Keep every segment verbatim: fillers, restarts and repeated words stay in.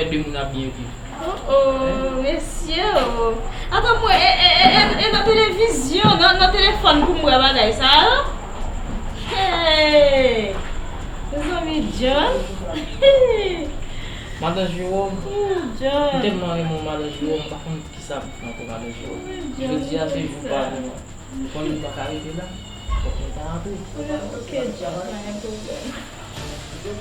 Lè de moun ap byen viv. Oh, oh, mesye, oh. Atann, mwen, e, e, e, e, e nan televizyon, nan, nan telefòn pou m wè bagay sa yo? Hey! Mezanmi, John. Madan Jerome, hmm, John, m tèlman renmen w, Madan Jerome, m pa konn kisa pou fè ankò, Madan Jerome. Hmm, John, jodi a se jou pa pou mwen. Ou konnen m pa ka rete la. Fòk mwen ta antre. Ok, John, pa gen pwoblèm. Ah.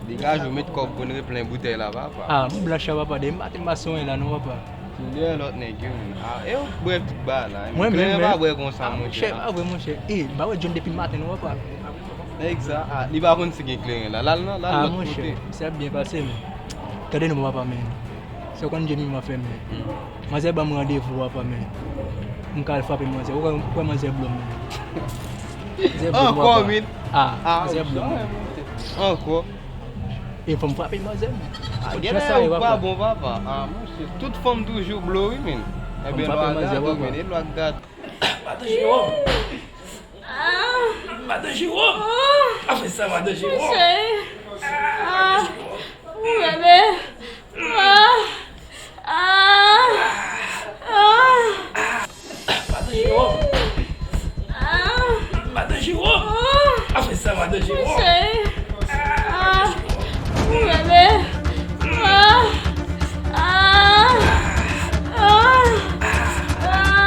Degaje w, met kòb pou n replen boutèy la, papa. Ah, m blanch la, papa. Depi maten m pa sonje la non, papa. Tounen lòt nèg yo, men. Ah, e w bwè tout ba la, men. Mwen menm, kleren pa bwè konsa, ah, monchè, pa vre, monchè. E, m pa wè John depi maten non, papa. Nèg sa, ah, li pa konn si gen kleren la. L al nan, l al lòt kote. Ah, monchè, sa ap byen pase, men. Tande non, papa, men. Se w konn Jemima fè, men. Hmm. Manzè ban m randevou, papa, men. M ka al frape manzè. Ou wè, ou wè manzè blòm, men. Manzè blòm, papa. Ankò, men. Ah, manzè blòm, men. Ankò. E fò m frape manzè, men. Ah, genlè ou pa bon, papa. Ah, monchè. Tout fanm toujou blo, wi, men. Ebyen, lwa gate, men. E lwa gate. Madan Jerome. Ah. Madan Jerome. Ah. Pa fè sa, Madan Jerome. Monchè. Ah. Ou bebe. Ah. Ah. Ah. Madan Jerome. Ah. Madan Jerome. Ah. Pa fè sa, Madan Jerome. Monchè. Ah. Ou bebe. Ah. Ah. Ah. Ah.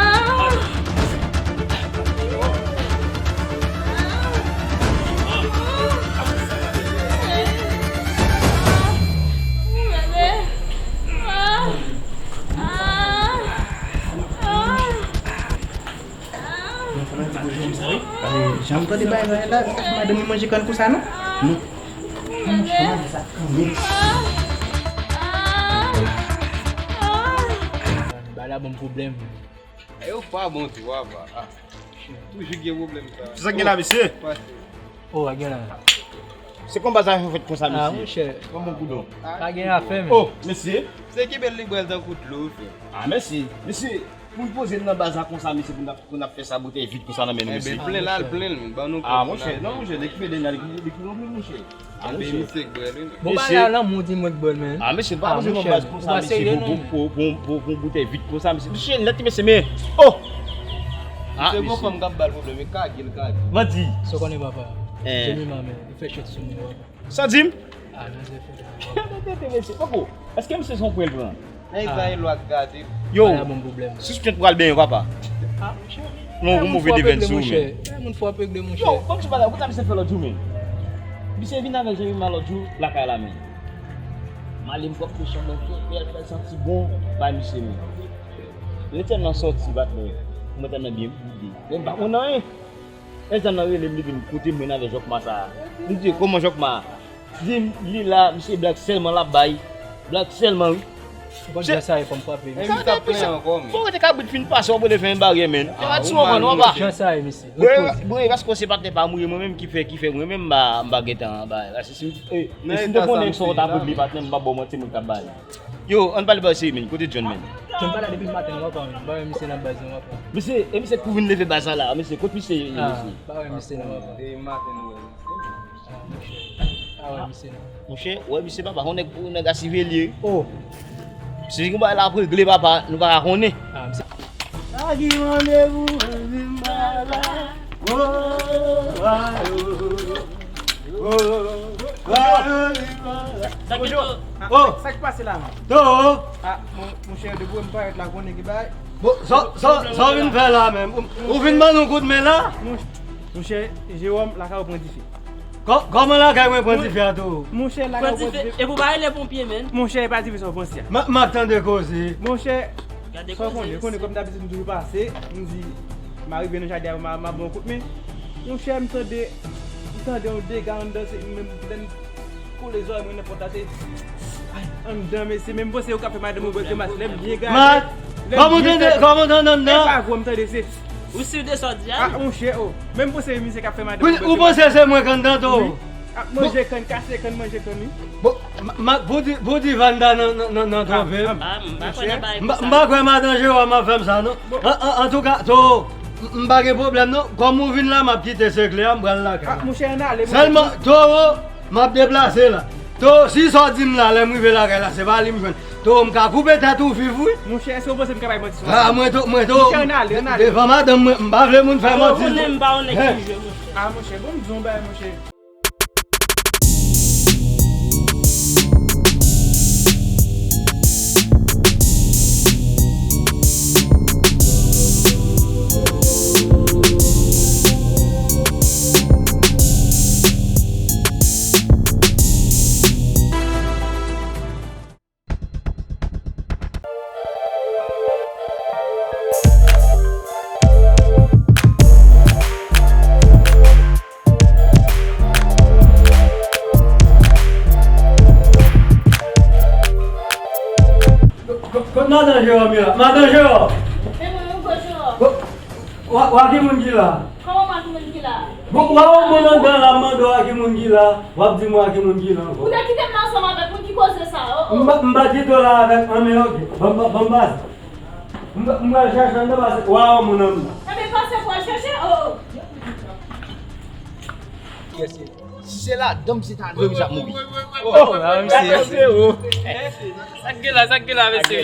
Janm tande bagay la, madanm li manje kann konsa non. Non. Madanm sa kanmenm. Bagay la ban m pwoblèm. Yo pa bon tou, papa. Ah. Toujou gen pwoblèm sa. Sa gen la, mesye? Oh, a gen la. Se konba sa fè fèt konsa, mesye? Ah, monchè. Pran bon koudon. Pa gen afè, men. Oh, mesye. Se ki bèl li bwè l tankou dlo, frè. Ah, mesye. Mesye, pou n poze n nan baz la konsa, mesye, pou n ap, pou n ap fè sa boutèy vid konsa nan men nou, mesye. Ebyen, plen l al plen l, ban nou kòb. Ah, monchè, non, monchè, li ki fè dènye, li ki, li ki ranpli, monchè. Ah, monchè. Bon, bagay la lanmou di mwen k bwè l, men. Ah, mesye, pa bezwen nan baz konsa, mesye, pou, pou, pou, pou, pou boutèy vid konsa, mesye. Mesye, nèt, mesye, men. Oh! Ah, mesye. Gon fanm k ap ba l pwoblèm, e kage l kage. Mandi. Sa w konnen, papa. Jemima, men, li fè chèt sou mwen, papa. Sa di m? Ah, nan zafè. Tete, mesye. Poko, èske misye se yon pwen l pran? Nèg sa e lwa k gade. Yo, sispèk pral benyen, papa. Ah, monchè. Non, yon move devèn sou ou, men. Moun fò ap regle, monchè. Yo, kòm si pale, koute sa misye fè lòt jou, men. Misye vin avèk Jemima lòt jou, lakay la, men. M ale m pwòp fè chanm mwen, fè, fè, fè santi bon, bay misye, men. Lè tèm nan sòti, bat mwen. Mwen tèm nan byen boude. Men m pa konn anyen. Lè tèm nan rele m, li vin kote mwen avèk Jòkma sa a. M di, kòman Jòkma? Di m, li la, misye blag sèlman l ap bay. Blag sèlman, wi. Ou konn jan sa ye, fò m frape, men. Sa te pwisan. Fò w rete kabrit fin pase, w ap rele fè yon baryè, men. Te pa di sou w konn, w ap. Jan sa ye, mesye. Bon, bon, e paske w se patnè pa m, wi, mwen menm ki fè, ki fè, mwen menm, m pa, m pa gentan, ba, paske si m, e, e si m te konnen sa w t ap regle patnè, m pa ba w manti, mwen t ap ba li. Yo, ann pale ba w serye, men. Kote John, men? John pa la depi maten, non, papa, men. M pa wè misye nan baz, non, papa. Mesye, e misye tou vin leve baz la, la, mesye. Kot misye ye, mesye? M pa wè misye, non, papa. E maten, nou wè misye. Ah, monchè. Ah, wè, misye non. Monchè, wè, misye papa, yon nèg, yon nèg a siveye li ye. Oh. Si yon bagay la ap regle, papa, nou pa ka konnen. Ah, misye. Sa ki randevou, mwen vin ba la. Oh, oh, oh. Oh, oh, oh. Sa ki... Bonjou. Oh. Sa k pase la, menm? To. Ah, mon, monchè, depi w m parèt la, konnen ki bagay. Bon, sa, sa, sa w vin fè la, menm? Ou, ou vin ban nou kout men la? Monchè, Jewòm, lakay ou pran dife. Kò-, kòman lakay mwen pran dife a tou? Monchè, lakay ou pran dife. E pou ba rele ponpye, menm. Monchè, e pa dife sa w panse a. M ap, m ap tande koze. Monchè, sa w konnen, konnen kòm dabitid m toujou pase, m di, m a rive nan jaden an, m a, m a ba w kout men. Monchè, m tande, m tande yon dega anndan, se menm lè m kole zòrèy mwen nan pòt la, se anndan, mesye, menm panse yo ka fè madanm ou bwè kremas, lè m byen gade. Mat, kòman w tande, kòman w tande anndan? E pa vre, m tande se Ou si w de sa w di a? Ah, monchè, oh. Menm panse misye k ap fè madanm ou bwè kremas. Ou panse se mwen k anndan tou? Wi. Ap manje kann, kase kann, manje kann, wi. Bon, m, m, pou di, pou di Vanda nan, nan, nan, nan twonpe m. Ah, m pa kwè nan bagay konsa. M pa kwè madan Jewòm ap fè m sa, non. An, an, antouka, Towo, m, m pa gen pwoblèm, non. Kòm ou vin la, m ap kite sekle a, m pral lakay la. Ah, monchè, ann ale, monchè. Sèlman, Towo, m ap deplase la. Towo, si sa w di m la, lè m rive lakay la, se pa li m jwenn. Towo, m ka koupe tèt ou viv, wi. Monchè, èske w panse m ka bay manti sou sa? Ah, mwen Towo, mwen Towo. Monchè, ann ale, ann ale. Devan madanm mwen, m pa vle moun fè manti. Ou konnen m pa yon nèg ki jwe, monchè. Ah, monchè, bon, m di w yon bagay, monchè. Kot madan Jewòm ye la? Madan Jewòm! E mwen, mwen, Jewòm. Wa, wa ki moun ki la? Kòman mwen ki moun ki la? Bon, wa yon moun anndan la, m mande w a ki moun ki la, w ap di mwen a ki moun ki la ankò. Ou te kite m la ansanm avèk moun ki koze sa, oh, oh. M pa, m pa kite w la avèk anyen, ok. Ban m, ban m pase. M, m pral chèche anndan pase, wa yon moun anndan. Ebyen, pase pou al chèche, oh, oh. Kiyès li? Si se ladan misye t al jwe, misye ap mouri. Oh, la, misye. Sa k gen la, sa k gen la, mesye?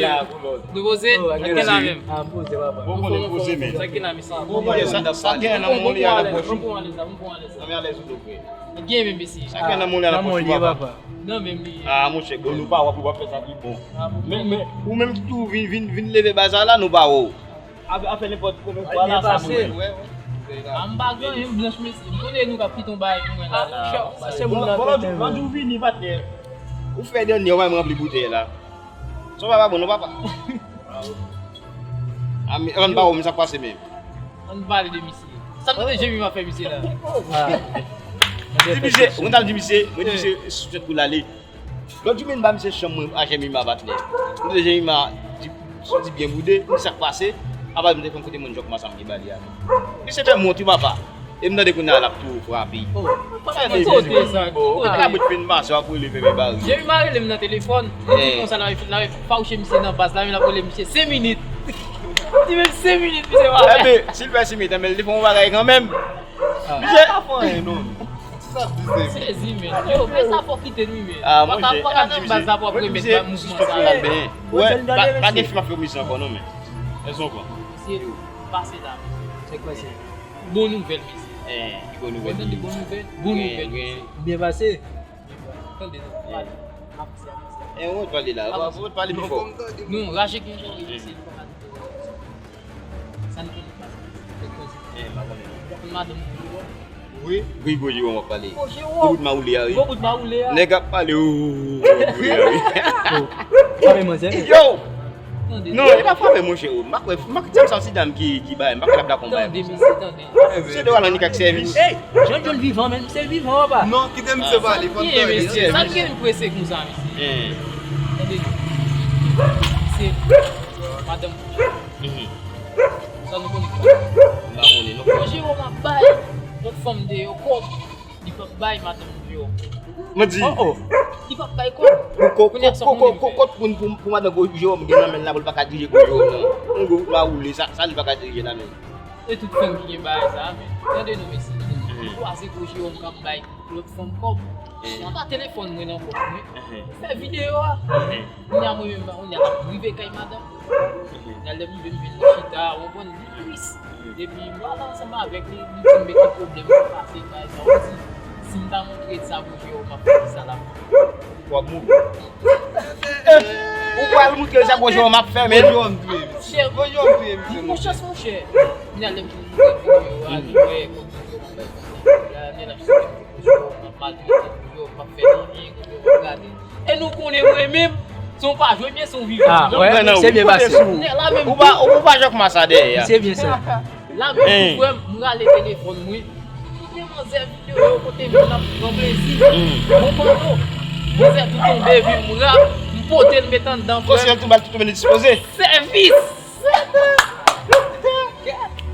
Nou poze? Sa k gen la menm? Bon, bon, nou poze, men. Sa k gen la, mesye? Bon, bon, sa, sa k gen nan men w li a nan pòch ou? Nan men alèz ou, dope. Gen menm, mesye. Sa k gen nan men w li a nan pòch ou, papa? Nan menm li ye. Ah, monchè, bon, nou pa wè pou w ap fè sa pi bon. Men, men, ou menm ki tou vin, vin, vin leve baz la, nou pa wè w. Ap, ap fè nenpòt konbyen fwa la, sa mwen wè, wè. A, m pa gen anyen blanch, mesye. M konnen nou k ap kite yon bagay pou mwen la. Bon, bon, lòt jou, lòt jou w vini, patnè. Ou fè dènye, ou pa menm ranpli boutèy la. Sa w pa bon, non, papa? A, men, ann pa wè, men sa k pase menm. Ann pale de misye. Sa m tande Jemima fè misye la? Di misye, mwen t ap di misye, mwen di misye, sou tèt pou l ale. Lòt jou, m vin ba misye chanm mwen a Jemima, patnè. M tande Jemima di, di byen boude, m di sa k pase. Apa m te fè m kote mwen jòk masanm ki ba li a. Misye fè m wont wi, papa. E m tande kounye a l ap tou frape. Oh. Ki kote sa? Ki kote? Ou pa ka bout fin pase, w ap rele fèmen bari. Jemima rele m nan telefòn. Li di konsa l ap, l ap fawouche misye nan baz la, men l ap rele misye senk minit. Li di menm senk minit, misye pa fè. Ebyen, si l fè senk minit, men l te fè yon bagay kanmenm. Misye pa fè anyen, non. Sezi, men. Yo, men sa fò kite n wi, men. Ah, monchè, m ap di misye, m ap di misye, sispann fè l benyen. Wè, pa, pa gen fi m ap fè misye ankò, non, men. Èske w konprann? Mesye, pase la, men. Se kwa se? Bon nouvèl, mesye. Eh, ki bon nouvèl? Bon nouvèl, bon nouvèl, mesye. Byen pase. Tande, non, pale. Avanse, avanse. Eh, ou pale la, ou pale pi fò. Non, raje gen yon mesye, li pa pale. Sa n konnen pase. Fèk koze. Eh, m pa konnen. Ou konn madanm ou yo? Wi. Wi, gwo Jewòm w ap pale. Gwo Jewòm. Gwo bout mawoule a, wi. Gwo bout mawoule a. Nèg ap pale, ou, ou, ou, ou, wi. Frape manzè. Yo! Tande. Non, e pa frape, monchè, o. M pa kwè, m pa kwè se yon ti dam ki, ki bay, m pa kwè l ap dakò bay. Tande, mesye, tande. Misye dwe al annik ak sèvis. Ey, John John vivan, men misye vivan, papa. Non, kite misye pale, fò n tande. Sa k gen prese konsa, mesye? Tande. Se madanm. Sa nou konnen. M pa konnen, non. Gwo Jewòm ap bay yon fanm deyò kòb, li p ap bay madanm li deyò kòb. Mwen di. Oh, oh. Li p ap bay kòb. Kounye a sa konnen li fè. Kot pou, pou, pou madan Gwo Jewòm gen nan men l la pou l pa ka dirije Gwo Jewòm, non. Yon gwo mawoule, sa, sa li pa ka dirije nan men l. E tout fanm ki gen bagay sa, men. Tande non, mesye. Ou kwaze Gwo Jewòm k ap bay lòt fanm kòb. Mwen pa telefòn mwen nan pòch mwen. Fè videyo a. Kounye a mwen menm, kounye a l ap rive kay madanm. Kounye a lè m rive m jwenn li chita, ou konprann, li tris. Epi m pale ansanm avèk li, li di m men ki pwoblèm ki pase kay sa. Ou di, si m ta montre l sa pou Jewòm ap fè sa la. W ap mouri. Ou pral montre l sa Gwo Jewòm ap fè, men. Gwo Jewòm touye misye. Gwo Jewòm touye misye. Li pran chans, monchè. Kounye a lè m fin montre videyo a, li wè kòman Jewòm ap fè sa. La, men l ap site Gwo Jewòm ap maltrete Gwo Jewòm, ap fè li byen, Gwo Jewòm ap gade. E nou konnen mwen menm, si w pa jwe byen, si w vivan. Ah, wè, se byen pase. Nèg la menm. Ou pa, ou pa jwe kòman sa dèyè a. Se byen sa. La menm, frè m, m rale telefòn mwen. Kite manzè videyo yo kote moun ap pran plezi. Bon pano. Manzè tou tonbe, epi m rale, m pote l met anndan, frè m. Kòm si l tou bal tou tonbe, li dispoze. Sèvis!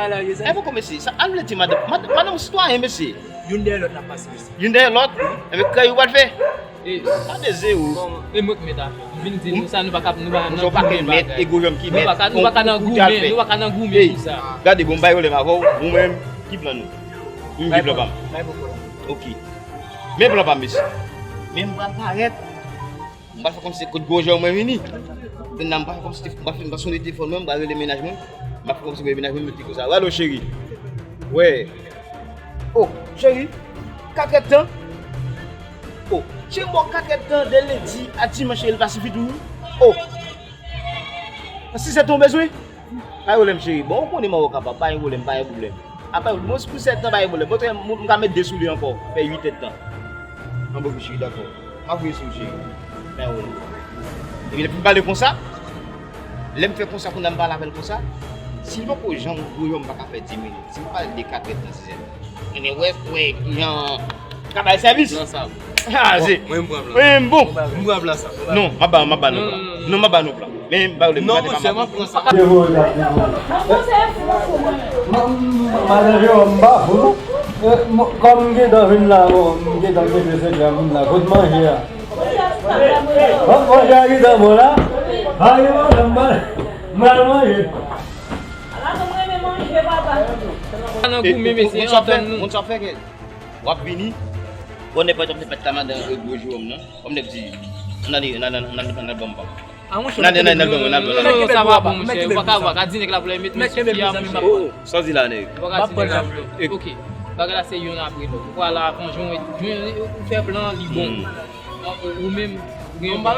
bagay la ye, zanmi. E poko mesye, sa, an vle di madanm, madanm, madanm sitwayen, mesye. Youn dèyè lòt n ap pase, mesye. Youn dèyè lòt? Enben, kè yo pral fè? E, gade ze ou. E mwen k mèt afè. M vin di nou sa, nou pa ka, nou pa nan goumen bagay. E gwo jòm ki mèt. Nou pa ka, nou pa ka nan goumen, nou pa ka nan goumen pou sa. Gade, bon, m bay pwoblèm avè w, ou menm, ki plan nou? M gen plan pa m. Ok. Men plan pa m, mesye. Men m pral parèt. M pral fè kòmsi se kot gwo jòm mwen vini. Kounye a m pral fè kòmsi, m pral fè, m pral sonde telefòn mwen, m pral rele mennaj mwen. M pral fè kòmsi mwen mennaj mwen, m di konsa. Alo, cheri. Wè. O, cheri. Katrèdtan. O, cheri, bò katrèdtan, de lendi a dimanch, cheri, li pa sifi tou. O. Sizèdtan ou bezwen? Pa gen pwoblèm, cheri. Bon, ou konnen mwen kapab. Pa gen pwoblèm, pa gen pwoblèm. Apa, bon, si pou sèt tan, pa gen pwoblèm. Bon, m ka met de sou li ankò. Fè uit èdtan. An bon, cheri, dakò. M ap voye sou ou, cheri. Pa gen pwoblèm. Epi, lè m pale konsa, lè m fè konsa, kounye a m pale avè l konsa, si l poko janm voye m, m pa ka fè dis minit. Si m pale de katrèdtan, sizèdtan. Enben, wè, wè, jan ka bay sèvis. Plan sa. Ah, se. Mwen, m pran plan. Mwen, m bon. M pran plan sa. Non, m ap ba, m ap ba nou plan. Non, m ap ba nou plan. Men, m ba ou le. Non, monchè, m ap pran sa. Madan Jerome, m pa fou, non. Eh, m, kòm m gentan vin la, bon, m gentan mete sekrè moun la. Kot manje a? Bon, manje a gentan bon la. Ayo, m ba, m ba manje. Nan goumen, mesye, antann nou. Moun sa fè ke w ap vini, bon, nèpòt, nèpòt ta madan, e, gwo Jerome nan. Kòm nèg di, ann ale, ann ale, ann ale, ann ale ban m pa. Ann ale, ann ale ban m, ann ale ban m. Non, non, sa va bon, monchè. Ou pa ka, ou pa ka di nèg la pou l mete men sou fi a, monchè. Sa w di la, nèg? Ou pa ka di nèg la pou l. Ok. Bagay la se youn apre lòt. Ou pral la avan jwenn, jwenn, ou fè plan, li bon. Ou menm, ou gen plan.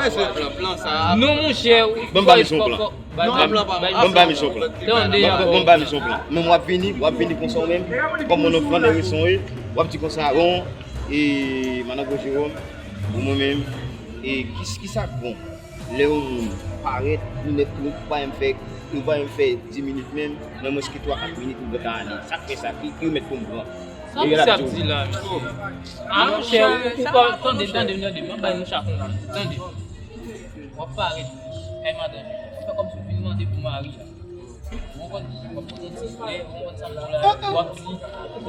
Non, monchè. Ban m ba misye yon plan. Ban m ba misye yon plan. Tande. Ban m ba misye yon plan. Men w ap vini, w ap vini konsa ou menm, kòm moun nan fann reson e, w ap di konsa, bon, e, madan gwo Jerome, pou mwen menm, e, ki, kisa k bon? Lè yon moun parèt, ou nèt, ou pa menm fè, ou pa menm fè dis minit menm, nan mwens ke twa kat minit, ou gentan ale. Sa k fè sa, ki, ki remèd pou m pran? Sa misye ap di la, mesye? A, monchè, ou pa, tande, tande, tande, m ap bay nou chak yon kou. Tande. W ap parèt kay madanm, w ap fè kòmsi w vin mande pou mari a. Ou konprann? W ap poze ti flè, ou konprann sa m di la, w ap di,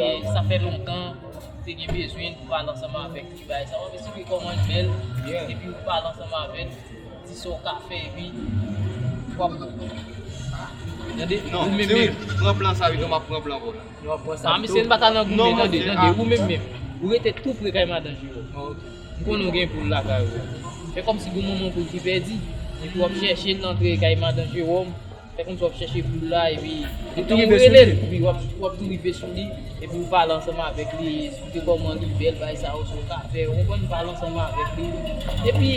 e, sa fè lontan, ou te gen bezwen pou pale ansanm avèk li, bagay sa. W ap esplike kòman l bèl, epi ou pale ansanm avè l, di sa w ka fè, epi w ap, tande, ou menm menm. Non, si w pran plan sa, pito m ap pran plan pou w la. A, mesye, n pa ka nan goumen, tande, tande, ou menm menm. Ou rete tou pre kay madan Jerome. M konnen w gen poul lakay ou. Fè kòmsi gen yon manman poul ki pèdi, epi w ap chèche l antre kay madan Jerome. Fè kòmsi w ap chèche poul la, epi ou rele l, epi w ap, w ap tou rive sou li, epi w pale ansanm avèk li, esplike kòman li bèl, bagay sa yo, sa w ka fè, ou konprann, pale ansanm avèk li. Epi,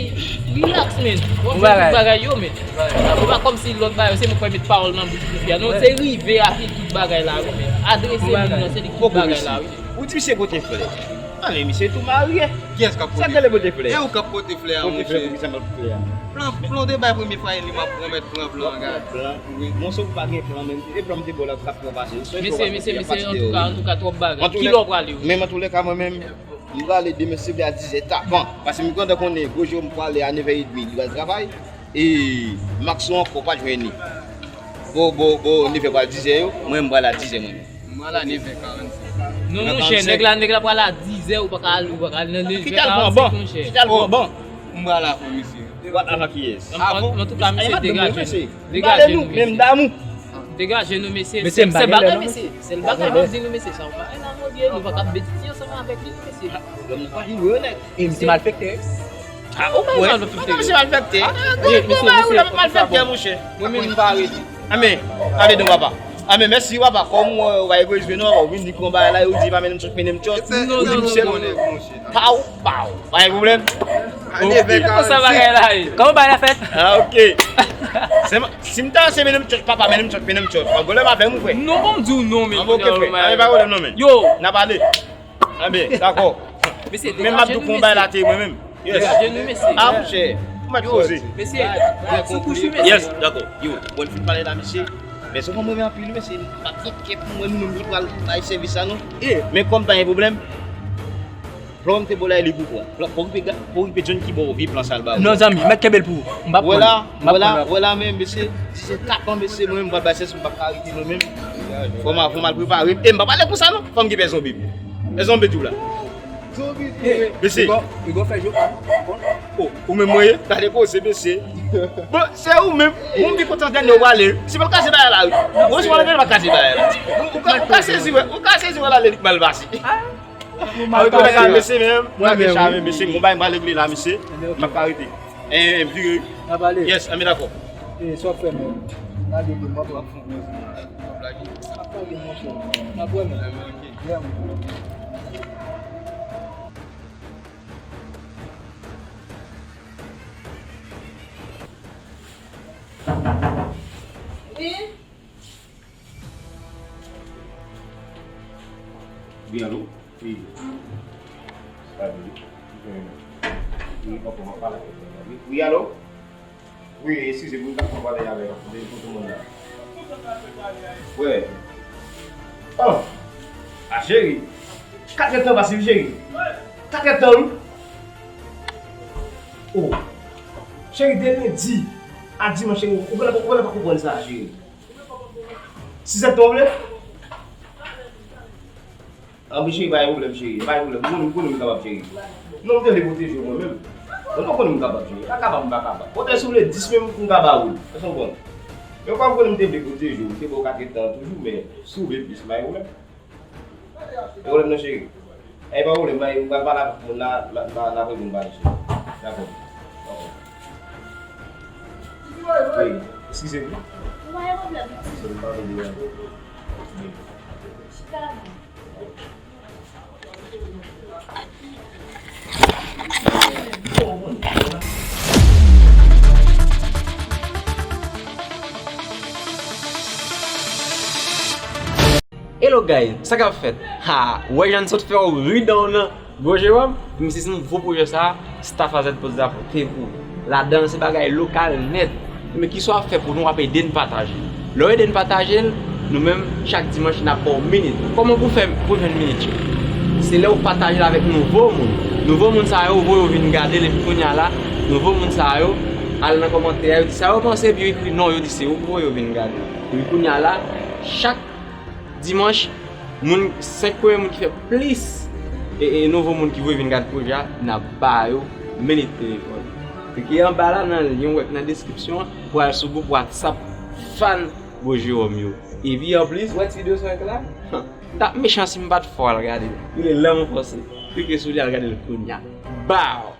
rilaks, men. W ap jwenn tout bagay yo, men. Se pa kòmsi lòt bagay yo, se mwen k pral met pawòl nan bouch pou fi a. Non, se rive ak li tout bagay la, wi, men. Adrese moun nan, se li ki tout bagay la, wi. Ou di misye kote flè. Ah, men misye tou marye. Kiyès k ap pote flè? Sa k rele pote flè? E ou k ap pote flè a, monchè. Pote flè pou ki sa m ap pote flè a? Plan, plan de bay premye fwa e li m ap pran, mèt pran plan an, gade. Plan, wi. Monchè, ou pa gen plan menm. E plan m te ba w la, ou t ap pran pase. Mesye, mesye, mesye, antouka, antouka, twòp bagay. Kilè w prale, wi? Men antouka, mwen menm, m prale demen, se vle a dizè tapan. Paske m gentan konnen, gwo je m prale a nevè edmi, li pral travay. E Maxo ankò pa jwenn li. Bo, bo, bo, nevè pral dizè yo, mwen, m pral a dizè mwen menm. Mwen la nevè karannsenk. Non, monchè, nèg la, nèg la pral a dizè, ou pa ka al, ou pa ka al nan nevè karannsenk, monchè. Ki t al pran ban? Ki t al pran ban? M pral avan misye. Ou pral avan kiyès? An, an, antouka, mesye, degaje nou. Degaje nou, mesye. Degaje nou, mesye. Mesye, m pa gen lè, non, mesye. Sèl bagay m ap di nou, mesye, sa ou pa wè la, mon Dye, nou pa ka betize ansanm avèk li, mesye. Lòm nan pa jwe onèt. E misye malfektè. Ah, ou kwè? Misye malfektè. Ah, mesye, mesye, malfektè, monchè. Mwen menm, m pa rete. Amen. Ale don, papa. Amen. Mèsi, papa. Kòm ou, ou pa egoyis vre non, papa. Ou vin di konba la, ou di pa mennen m chòch, mennen m chòch. Ou di misye, pow, pow. Pa gen pwoblèm. Konsa bagay la ye. Kòman bagay la fèt? Ah, ok. Se ma-, si m ta se mennen m chòch, papa, mennen m chòch, mennen m chòch. Pa gen pwoblèm avè m, ou kwè? Non, bon, m di w non, men. Ah, ok, frè. Ah, men pa gen pwoblèm non, men. Yo. N a pale. Anben, dakò. Mesye, men m ap di w konba la te mwen menm. Yes. Degaje nou, mesye. Ah, monchè. Ou mèt poze. Mesye, sou kouch wi, mesye. Yes, dakò. Yo, bon, fin pale la, mesye. Men se konn mwen anpil, mesye. M pa t gen kè pou mwen, nou menm ki pral bay sèvis sa, non. Men kòm pa gen pwoblèm, plan m te ba w la, li pou pran. Plan, pou okipe, pou okipe John ki ba w vye plan sa l ba ou. Non, zanmi, mèt kenbe l pou ou. M p ap pran. Wè la, wè la, men, mesye, si se tapan, mesye, mwen menm, m pral bay sèvis, m p ap ka rete, mwen menm. Fò m al, fò m al prepare m. E m pa pale konsa, non. Fò m gen pè zonbi. E zonbi tou la. Mesye. Li gon fè jou pa. Oh, ou menm mwen ye? Gade koze, mesye. Bon, se ou menm. Bon, m byen kontan dènye ou ale. Si pa l kase bagay la, wi. Bon, si w ale, pa kase bagay la. Ou ka, ou ka sezi, wè. Ou ka sezi, wè, la, li mal pase. Anben, mesye, men, m lage chame, mesye, m gon bagay m pral regle la, mesye. M ap ka rete. Eh, vire. N ap ale. Yes, anben, dakò. Eh, sa w ap fè, men? Lage pou m, m ap pran fon. M ap lage, monchè. N ap wè, men. Yeah, man. Wi. Wi, alo? Wi. Sa di, wi, wi, papa, m ap pale avèk ou. Wi, wi, alo? Wi, eskize m, m ta pran pale avèk ou, de kote moun nan. Wè. Oh! A, cheri. Katrè tan pase, wi, cheri. Katrè tan, wi. Oh. Cheri, de lendi a dimanch, cheri, ou genlè, ou genlè pa konprann sa, cheri. Sizè tan w vle? Anben, cheri, pa gen pwoblèm, cheri. Pa gen pwoblèm. Ou konnen, ou konnen m kapab, cheri. Non, m te vle pwoteje w mwen menm. Ou konnen m kapab, cheri. Pa kapab, m pa kapab. Pote si w vle dis menm, m ka ba ou l. Èske w konprann? Men ou pa konnen m te vle pwoteje w. M te ba w katrè tan toujou, men si w vle plis, pa gen pwoblèm. Gen pwoblèm non, cheri. Ey, pa pwoblèm, mwen, mwen pral pale avèk moun la, la, la, la, apre moun pale, cheri. Dakò. Dakò. Wi, eskize m. Pa gen pwoblèm. Eskize m, pa vle deranje. Chita la. Hello guys, sa k ap fèt? Ha, ou wè jan n sot fè w ri dan w nan gwo je wòm? Menm si se nouvo pwojè sa, staff A Z Post la pote pou ou. Ladan l se bagay lokal nèt. Men kisa w ap fè pou nou? W ap ede n pataje l. Lè w ede n pataje l, nou menm, chak dimanch, n ap ba w minit. Kòman pou w fè pou w jwenn minit yo? Se lè w pataje l avèk nouvo moun. Nouvo moun sa yo, ou voye yo vin gade l, epi kounye a la, nouvo moun sa yo al nan kòmantè a, yo di sa yo panse, epi yo ekri non, yo di se ou ki voye yo vin gade. Epi kounye a la, chak dimanch, moun, senk premye moun ki fè plis, e, e nouvo moun ki voye vin gad pwojè a, n ap ba yo menit telefòn. Klike anba la nan lyen w wè k nan deskripsyon an pou al sou gwoup WhatsApp fan Gwo Jewòm yo. Epi anplis, wè ti videyo sa w wè k la? M t ap mechan si m pa t fè w al gade l. Li rele Lanmou Fòse. Klike sou li, al gade l kounye a. Baw!